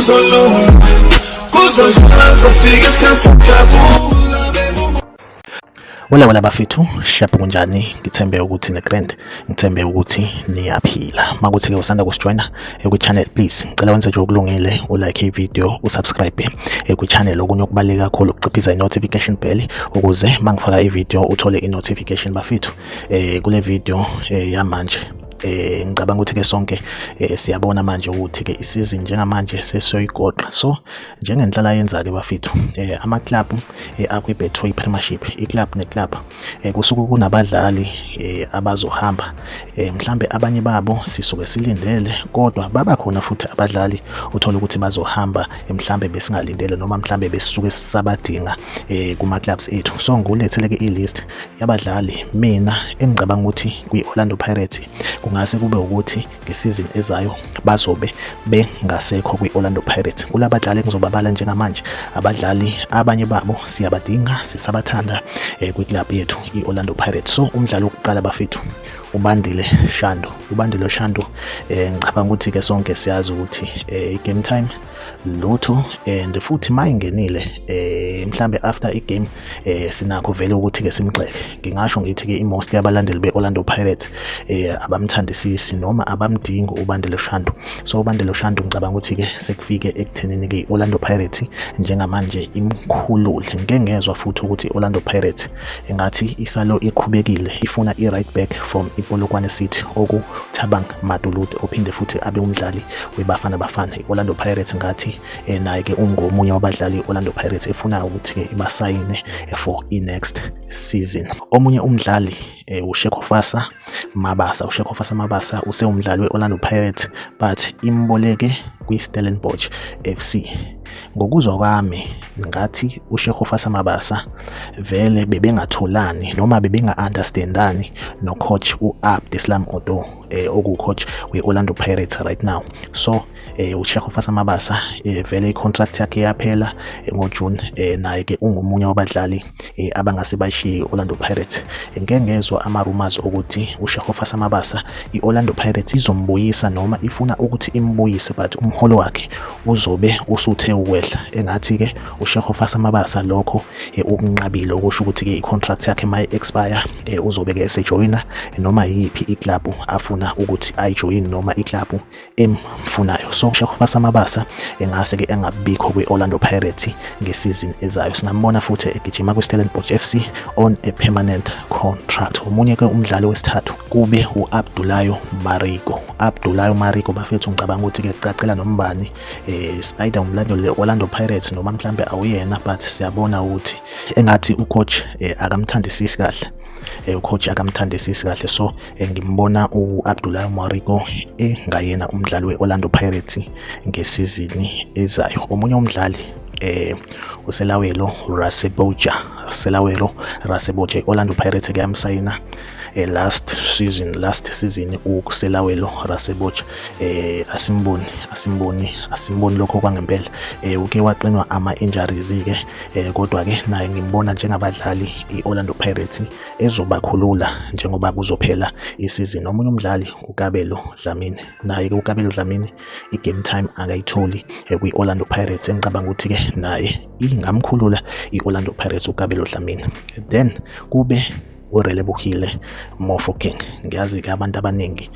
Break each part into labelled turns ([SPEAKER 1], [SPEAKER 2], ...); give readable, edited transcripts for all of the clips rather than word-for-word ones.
[SPEAKER 1] Kuzolunga, kuzodlula, kuzofika isikhathi sokujabula.
[SPEAKER 2] Wela wela bafethu, shap kunjani? Ngithembe ukuthi ne-grand, ngithembe ukuthi niyaphila. Makuthi-ke usanda kusijoyina kwi-channel, please ngicela wenze nje okulungile, ulike i-video, usubscribe kwi-channel. Okunye okubaluleke kakhulu ukuciphiza i-notification bell ukuze mangifaka i-video uthole i-notification bafethu. Kule video yamanje ngicabanga ukuthi ke sonke siyabona manje ukuthi ke isizini njengamanje sesiyoyigoqa. So njengenhlala yenza ke bafethu, ama club akwi-Betway Premiership, i-club ne-club kusuke kunabadlali abazohamba. Mhlambe abanye babo sisuke silindele, kodwa baba khona futhi abadlali uthola ukuthi bazohamba, mhlambe besingalindele noma mhlambe besisuke sisabadinga kuma clubs ethu. So ngulethele ke i-list yabadlali mina engicabanga ukuthi kwi-Orlando Pirates kungase kube ukuthi ngesizini ezayo bazobe bengasekho kwi-Orlando Pirates. Kulabadlali engizobabala njengamanje, abadlali abanye babo siyabadinga, sisabathanda kwi-club yethu i-Orlando Pirates. So umdlalo wokuqala bafethu, uBandile Shandu. UBandile Shandu, ngicabanga ukuthi ke sonke siyazi ukuthi i-game time lutho, and futhi mayingenile mhlambe after igame sinakho vele ukuthi ke simgxeke. Ngingasho ngithi ke i-most yabalandeli be-Orlando Pirates abamthandisisi noma abamdingi uBandile Shandu. So uBandile Shandu ngicabanga ukuthi ke sekufike ekuthenini ke i-Orlando Pirates njengamanje imkhulule. Ngike ngezwa futhi ukuthi i-Orlando Pirates engathi isalo iqhubekile ifuna i-right back from iPolokwane City, okuThabang Matuludi, ophinde futhi abe umdlali weBafana Bafana. I-Orlando Pirates ngathi naye ke ungomunye wabadlali i-Orlando Pirates efuna ukuthi ke ibasayine for i-next season. Omunye umdlali uShekofasa Mabasa. UShekofasa Mabasa usewumdlali we-Orlando Pirates, but imboleke kwi-Stellenbosch FC. Ngokuzwa kwami ngathi uShekofasa Mabasa vele bebengatholani noma bebenga-understandani no-coach u-Abdeslam Ouaddou, oku-coach we-Orlando Pirates right now. So uShekofasa Mabasa vele i-contract yakhe yaphela ngoJune. Naye ke ungomunye wabadlali abangase bashiye i-Orlando Pirates. Ngeke ngezwa ama-rumors ukuthi uShekofasa Mabasa i-Orlando Pirates izombuyisa noma ifuna ukuthi imbuyise, but umholo wakhe uzobe usuthe ukwehla. Engathi ke uShekofasa Mabasa lokho ukunqabile, okusho ukuthi ke i-contract yakhe maye expire uzobe ke esejoyina noma yiphi iclub afuna ukuthi ayijoyine noma iclub emfunayo. So Shekofasa Mabasa engase ke engabikho kwi-Orlando Pirates ngesizini ezayo. Singambona futhi egijima kwi-Stellenbosch FC on a permanent contract. Omunye ke umdlali wesithathu kube u-Abdoulaye Mariko. Abdoulaye Mariko bafethu, ngicabanga ukuthi ke kucacela nombani, either umlandeli we-Orlando Pirates noma mhlambe awuyena, but siyabona ukuthi engathi ucoach akamthandisisi kahle, ucoach akamthandisisi kahle. So ngimbona u-Abdoulaye Mariko engayena umdlali we-Orlando Pirates ngesizini ezayo. Omunye umdlali uSelawelo Rasebotja. Selawelo Rasebotja, i-Orlando Pirates kuyamsayina last season uSelawelo Rasebotja. Asimboni lokho kwangempela. Uke waqinwa ama injuries ke, kodwa ke naye ngimbona njengabadlali i-Orlando Pirates ezobakhulula njengoba kuzophela isizini. Omunye umdlali uKabelo Dlamini. Naye ke uKabelo Dlamini i-game time akayitholi kwi-Orlando Pirates. Engicabanga ukuthi ke naye ingamkhulula i-Orlando Pirates uKabelo Dlamini. Then kube uRelebohile Mofokeng. Ngiyazi-ke abantu abaningi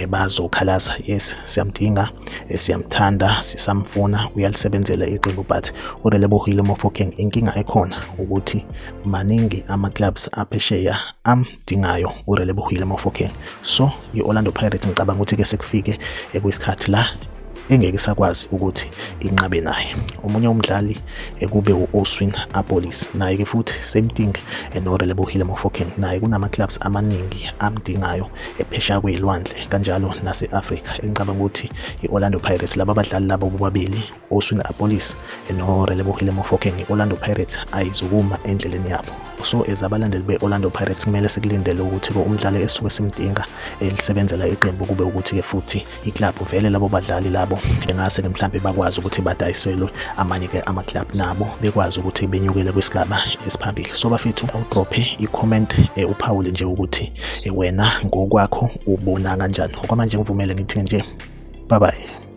[SPEAKER 2] bazokhalaza. Yes, siyamdinga, siyamthanda, sisamfuna, uyalisebenzela iqembu, but uRelebohile Mofokeng inkinga ekhona ukuthi maningi ama-clubs aphesheya amdingayo uRelebohile Mofokeng. So i-Orlando Pirates ngicabanga ukuthi-ke sekufike kwisikhathi la engeke isakwazi ukuthi inqabe naye. Omunye umdlali kube u-Oswin Appollis. Naye ke futhi same thing noRelebohile Mofokeng, naye kunama-clubs amaningi amdingayo ephesheya kwey'lwandle kanjalo nase-Afrika. Engicabanga ukuthi i-Orlando Pirates laba badlali labo bobabili, Oswin Appollis noRelebohile Mofokeng, i-Orlando Pirates ayizukuma endleleni yabo. So as abalandeli be-Orlando Pirates kumele sikulindele ukuthi-ke umdlali esuke simdinga elisebenzela iqembu kube ukuthi-ke futhi iclub vele labo badlali labo bengase-ke mhlampe bakwazi ukuthi badayiselwe amanye-ke ama-club, nabo bekwazi ukuthi benyukele kwisigaba esiphambili. So bafethu, awudrophe i-comment, uphawule nje ukuthi wena ngokwakho ubona kanjani. Okwamanje ngivumele ngithi nje bye bye.